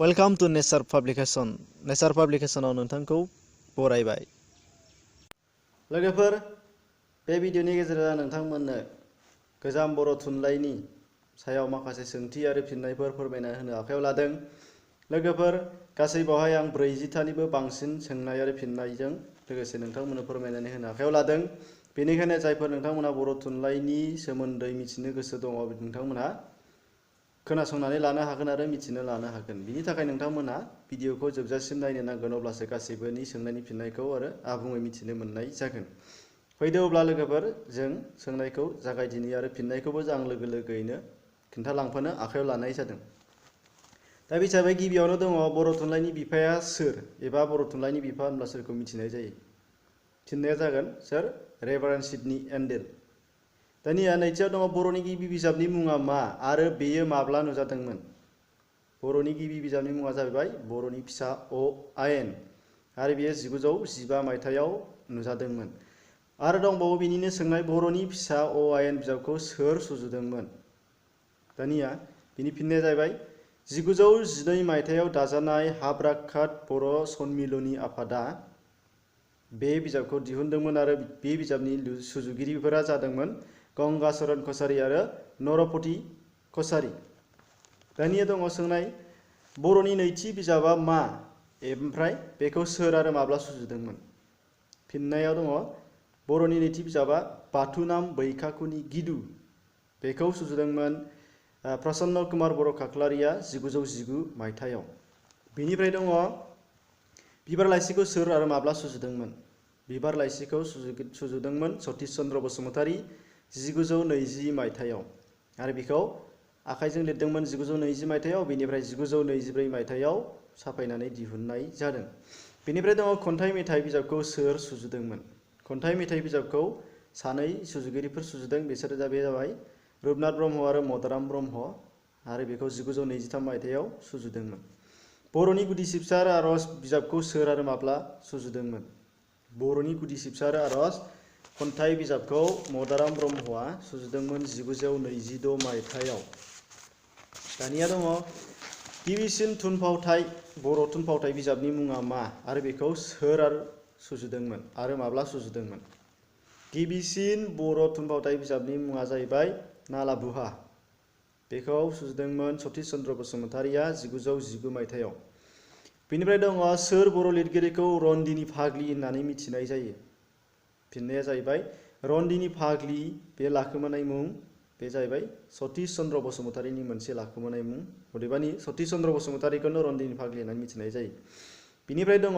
Welcome to nature publication. नेचार पाब्लिकेशनाव नोंथांखौ बरायबाय। लोगोफोर, बे भिडिअनि गेजेरजों नोंथांमोननो गोजाम बर' थुनलाइनि सायाव माखासे सोंथि आरो फिननायफोर फोरमायना होनो आखायाव लादों। लोगोफोर, गासै बावहाय आं 40तानिबो बांसिन सोंनाय आरो फिननायजों लोगोसे नोंथांमोननो फोरमायनानै होनो आखायाव लादों। बेनिखायनो जायफोर नोंथांमोना बर' थुनलाइनि सोमोन्दै मिथिनो गोसो दङ, नोंथांमोना खोनासंनानै लानो हागोन आरो मिथिनो लानो हागोन। बिनि थाखाय नोंथांमोना भिडिअखौ जोबजासिम नायनो नांगोन, अब्लासो गासैबोनि सोंनायनि फिननायखौ आरो आबुङै मिथिनो मोननाय जागोन। फैदो अब्ला लोगोफोर, जों सोंनायखौ जागायदिनि आरो फिननायखौबो आं लोगो लोगोयैनो खिन्थालांफानो आखायाव लानाय जादों। दा बे हिसाबै गिबियावनो दङ, बर' थुनलाइनि बिफाया सोर एबा बर' थुनलाइनि बिफा होनब्ला सोरखौ मिथिनाय जायो? फिननाया जागोन सोर? रेभारेन्ड सिडनी एन्डेल। दानिया नैथियाव दङ, बर'नि गिबि बिजाबनि मुङा मा आरो बेयो माब्ला नुजादोंमोन? बर'नि गिबि बिजाबनि मुङा जाहैबाय बर'नि फिसा अ आयेन आरो बेयो 1915 मायथाइयाव नुजादोंमोन। आरो दंबावो बिनिनो सोंनाय, बर'नि फिसा अ आयेन बिजाबखौ सोर सुजुदोंमोन? दानिया बिनि फिननाया जाहैबाय 1912 मायथाइयाव दाजानाय हाब्राखात बर' सन्मिलनी आफादा बे बिजाबखौ दिहुनदोंमोन आरो बे बिजाबनि सुजुगिरिफोरा जादोंमोन गंगाचरण कछारी आरो नरपति कछारी। दानिया दङ सोंनाय, बर'नि नैथि बिजाबा मा ओमफ्राय बेखौ सोर आरो माब्ला सुजुदोंमोन? फिननायाव दङ, बर'नि नैथि बिजाबा बाथुनाम बैखाखुनि गिदु। बेखौ सुजुदोंमोन प्रसन्न कुमार बर' खाख्लारिया 1919 मायथाइयाव। बेनिफ्राय दङ, बिबार लाइसिखौ सोर आरो माब्ला सुजुदोंमोन? बिबार लाइसिखौ सुजुदोंमोन सतिश चन्द्र बसुमतारी 1920 मायथाइयाव आरो बेखौ आखाइजों लिरदोंमोन 1920 मायथाइयाव। बेनिफ्राय 1924 मायथाइयाव साफायनानै दिहुननाय जादों। बेनिफ्राय दङ, खन्थाइ मेथाइ बिजाबखौ सोर सुजुदोंमोन? खन्थाइ मेथाइ बिजाबखौ सानै सुजुगिरिफोर सुजुदों। बिसोरो जाबाय रुपनाथ ब्रह्म आरो मदाराम ब्रह्म आरो बेखौ 1923 मायथाइयाव सुजुदोंमोन। बर'नि गुदि सिबसा आरो आरज बिजाबखौ सोर आरो माब्ला सुजुदोंमोन? बर'नि गुदि सिबसा आरो आरज खन्थाइ बिजाबखौ मदाराम ब्रह्मआ सुजुदोंमोन 1926 मायथाइयाव। दानिया दङ, गिबिसिन थुनफावथाय बर' थुनफावथाय बिजाबनि मुङा मा आरो बेखौ सोर सुजुदोंमोन आरो माब्ला सुजुदोंमोन? गिबिसिन बर' थुनफावथाय बिजाबनि मुङा जाहैबाय नाला बुहा। बेखौ सुजुदोंमोन सतिश चन्द्र बसुमतारीया 1919 मायथाइयाव। बेनिफ्राय दङ, सोर बर' लिरगिरिखौ रन्दिनी फाग्लि होननानै मिथिनाय जायो? फिननाया जाहैबाय रन्दिनी फाग्लि, बे लाखोमानाय मुं, बे जाहैबाय सतिश चन्द्र बसुमतारीनि मोनसे लाखोमानाय मुं। अदेबानि सतिश चन्द्र बसुमतारीखौनो रन्दिनी फाग्लि होननानै मिथिनाय जायो। बिनिफ्राय दङ,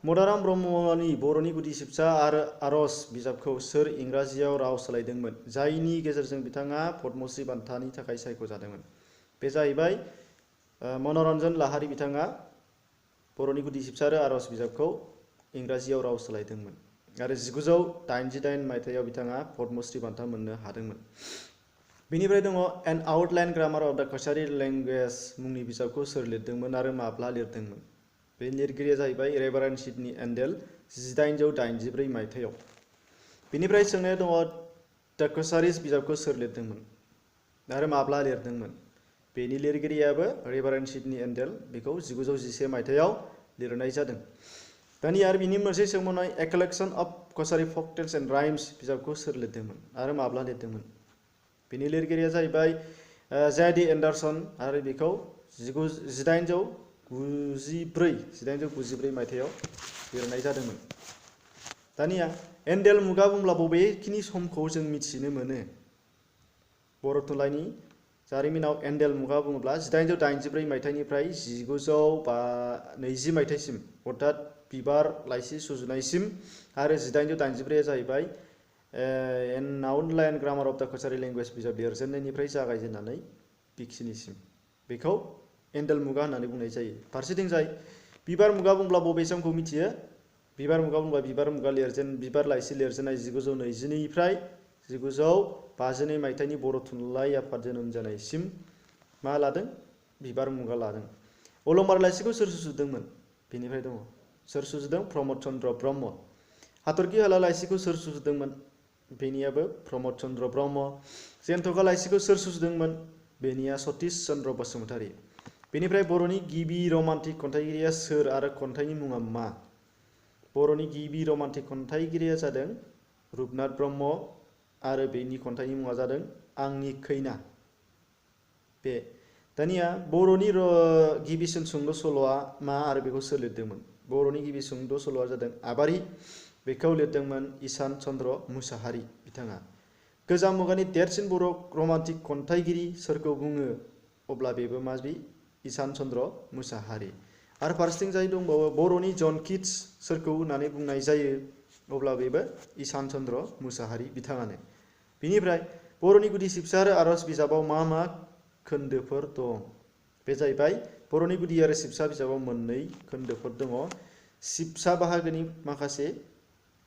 मदाराम ब्रह्मनि बर'नि गुदि सिबसा आरो आरज बिजाबखौ सोर इंराजियाव राव सोलायदोंमोन, जायनि गेजेरजों बिथाङा पद्मश्री बान्थानि थाखाय सायख'जादोंमोन? बे जाहैबाय मनरन्जन लाहारी। बिथाङा बर'नि गुदि सिबसा आरो आरज बिजाबखौ इंराजियाव राव सोलायदोंमोन आरो 1988 मायथाइयाव बिथाङा पद्मश्री बान्था मोननो हादोंमोन। बेनिफ्राय दङ, एन आउटलाइन ग्रामार अफ द कछारी लेंगुवेज मुंनि बिजाबखौ सोर लिरदोंमोन आरो माब्ला लिरदोंमोन? बे लिरगिरिया जाहैबाय रेभारेन्ड सिडनी एन्डेल 1884 मायथाइयाव। बेनिफ्राय सोंनाया दङ, द कछारीज बिजाबखौ सोर लिरदोंमोन आरो माब्ला लिरदोंमोन? बेनि लिरगिरियाबो रेभारेन्ड सिडनी एन्डेल, बेखौ 1911 मायथाइयाव लिरनाय जादों। दानिया आरो बिनि मोनसे सोंबावनाय, a collection of Kachari folk tales and rhymes बिजाबखौ सोर लिरदोंमोन आरो माब्ला लिरदोंमोन? बेनि लिरगिरिया जाहैबाय जे.डि. एन्डारसन आरो बेखौ 1894 मायथाइयाव लिरनाय जादोंमोन। दानिया एन्डेल मुगा बुंब्ला बबेखिनि समखौ जों मिथिनो मोनो? बर' थुनलाइनि जारिमिनाव एन्डेल मुगा बुङोब्ला 1884 मायथाइनिफ्राय 1920 मायथाइसिम, अर्थात बिबार लाइसि सुजुनायसिम, आरो 1884 जाहैबाय एन आउटलाइन ग्रामार अफ द कछारी लेंगुवेज बिजाब लिरजेननायनिफ्राय जागायजेननानै बेखिनिसिम, बेखौ एन्डेल मुगा होननानै बुंनाय जायो। फारसेथिंजाय बिबार मुगा बुंब्ला बबे समखौ मिथियो? बिबार मुगा बुंब्ला बिबार लाइसि लिरजेननाय 1920 निफ्राय 1952 मायथाइनि बर' थुनलाइ आफाद जोनोम जानायसिम मा लादों? बिबार मुगा लादों। अलंबार लाइसिखौ सोर सुजुदोंमोन? बेनिफ्राय दङ, सोर सुजुदों? प्रमद चन्द्र ब्रह्म। हाथरखि हाला लाइसिखौ सोर सुजुदोंमोन? बेनियाबो प्रमद चन्द्र ब्रह्म। जेन्थखा लाइसिखौ सोर सुजुदोंमोन? बेनिया सतिश चन्द्र बसुमतारी। बेनिफ्राय बर'नि गिबि रमान्टिक खन्थाइगिरिया सोर आरो खन्थाइनि मुङा मा? बर'नि गिबि रमान्टिक खन्थाइगिरिया जादों रुपनाथ ब्रह्म आरो बेनि खन्थाइनि मुङा जादों आंनि खैना। बे दानिया बर'नि गिबिसिन सुंद' सल'आ मा आरो बेखौ सोर लिरदोंमोन? बर'नि गिबि सुंद' सल'आ जादों आबारि। बेखौ लिरदोंमोन ईसान चन्द्र मुसाहारि बिथाङा। गोजाम मुगानि देरसिन बर' रमान्टिक खन्थाइगिरि सोरखौ बुङो? अब्ला बेबो माबि ईसान चन्द्र मुसाहारि। आरो फारसेथिं जाय दंबावो बर'नि जन किट्स सोरखौ होननानै बुंनाय जायो? अब्ला बेबो ईसान चन्द्र मुसाहारि बिथाङानो। बिनिफ्राय बर'नि गुदि सिबसा आरो आरज बिजाबाव मा मा खोन्दोफोर दं? बे जाहैबाय बर'नि गुदि आरो सिबसा बिजाबाव मोननै खोन्दोफोर दङ। सिबसा बाहागोनि माखासे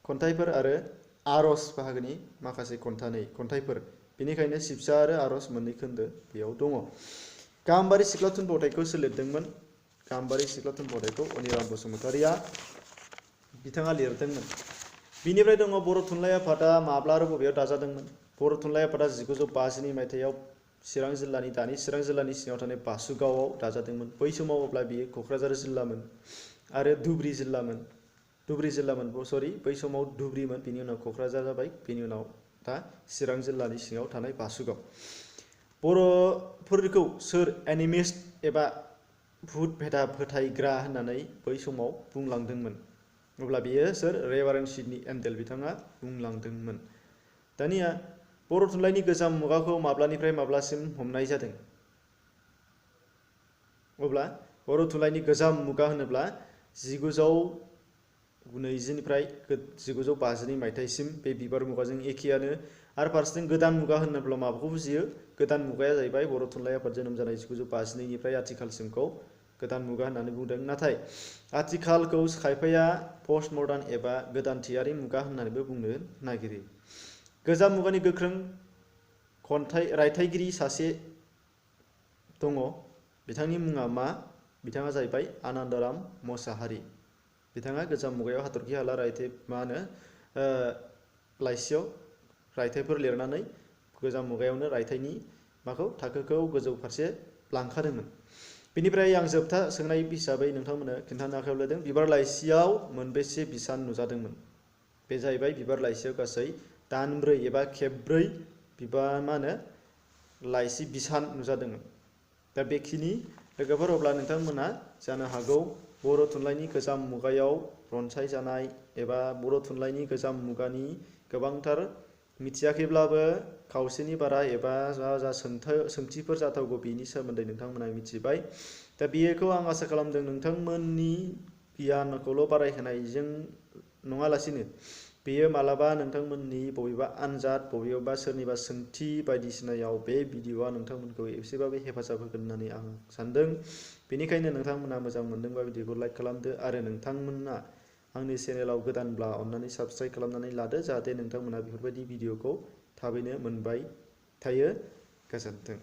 खन्थाइफोर आरो आरज बाहागोनि माखासे खन्थाइफोर। बेनिखायनो सिबसा आरो आरज मोननै खोन्दो बेयाव दङ। गाम्बारि सिख्ला थुनफावथायखौ सोर लिरदोंमोन? गाम्बारि सिख्ला थुनफावथायखौ अनिराम बसुमतारिया बिथाङा लिरदोंमोन। बिनिफ्राय दङ बर' थुनलाइ आफादा माब्ला आरो बबेयाव दाजादोंमोन? बर' थुनलाइ आफादा 1952 मायथाइयाव चिरां जिल्लानि दानि चिरां जिल्लानि सिङाव थानाय बासुगावआव दाजादोंमोन। बै समाव अब्ला बियो क'क्राझार जिल्लामोन आरो धुब्रि जिल्लामोन। बै समाव धुब्रिमोन, बिनि उनाव क'क्राझार जाबाय, बिनि उनाव दा चिरां जिल्लानि सिङाव थानाय बासुगाव। बर'फोरखौ सोर एनिमिस्ट एबा भुत भेदा फोथायग्रा होननानै बै समाव बुंलांदोंमोन? अब्ला बेयो सोर? रेभारेन्ड सिडनी एन्डेल बिथाङा बुंलांदोंमोन। दानिया बर' थुनलाइनि गोजाम मुगाखौ माब्लानिफ्राय माब्लासिम हमनाय जादों? अब्ला बर' थुनलाइनि गोजाम मुगा होनोब्ला 1920 निफ्राय 1952 मायथाइसिम बे बिबार मुगाजों एखेयानो। आरो फारसेथिं गोदान मुगा होनोब्ला माबाखौ बुजियो? गोदान मुगाया जाहैबाय बर' थुनलाइ आफाद जोनोम जानाय 1952 निफ्राय आथिखालसिमखौ गोदान मुगा होननानै बुंदों। नाथाय आथिखालखौ खायफाया पस्ट मडार्न एबा गोदानथियारि मुगा होननानैबो बुंनो नागिरो। गोजाम मुगानि गोख्रों रायथाइगिरि सासे दङ। बिथांनि मुङा मा? बिथाङा जाहैबाय आनन्दराम मसाहारि। बिथाङा गोजाम मुगायाव हाथरखि हाला लाइसियाव रायथाइफोर लिरनानै गोजाम मुगायावनो रायथाइनि थाखोखौ गोजौ फारसे लांखादोंमोन। बेनिफ्राय आं जोबथा सोंनाय हिसाबै नोंथांमोननो खिन्थानो आखायाव लादों, बिबार लाइसियाव मोनबेसे बिसान नुजादोंमोन? बे जाहैबाय बिबार लाइसियाव गासै दानब्रै एबा खेबब्रै लाइसि बिसान नुजादोंमोन। दा बेखिनि लोगोफोर, अब्ला नोंथांमोना जानो हागौ बर' थुनलाइनि गोजाम मुगायाव रनसाय जानाय एबा बर' थुनलाइनि गोजाम मुगानि गोबांथार मिथियाखैब्लाबो खावसेनि बारा एबा जा सोंथिफोर जाथावगौ बेनि सोमोन्दै नोंथांमोना मिथिबाय। दा बेखौ आं आसा खालामदों नोंथांमोननि गियानखौल' बारायहोनायजों नङालासिनो बेयो मालाबा नोंथांमोननि बबेबा आनजाद, बबेबा सोरनिबा सोंथि बायदिसिनायाव बे भिडिअ'आ नोंथांमोनखौ एसेबाबो हेफाजाब होगोन होननानै आं सानदों। बेनिखायनो नोंथांमोना मोजां मोनदोंबा भिडिअ'खौ लाइक खालामदो आरो नोंथांमोना आंनि चेनेलाव गोदानब्ला अन्नानै साबस्क्राइब खालामनानै लादो, जाहाथे नोंथांमोना बेफोरबायदि भिडिअ'खौ थाबैनो मोनबाय थायो। गोजोन्थों।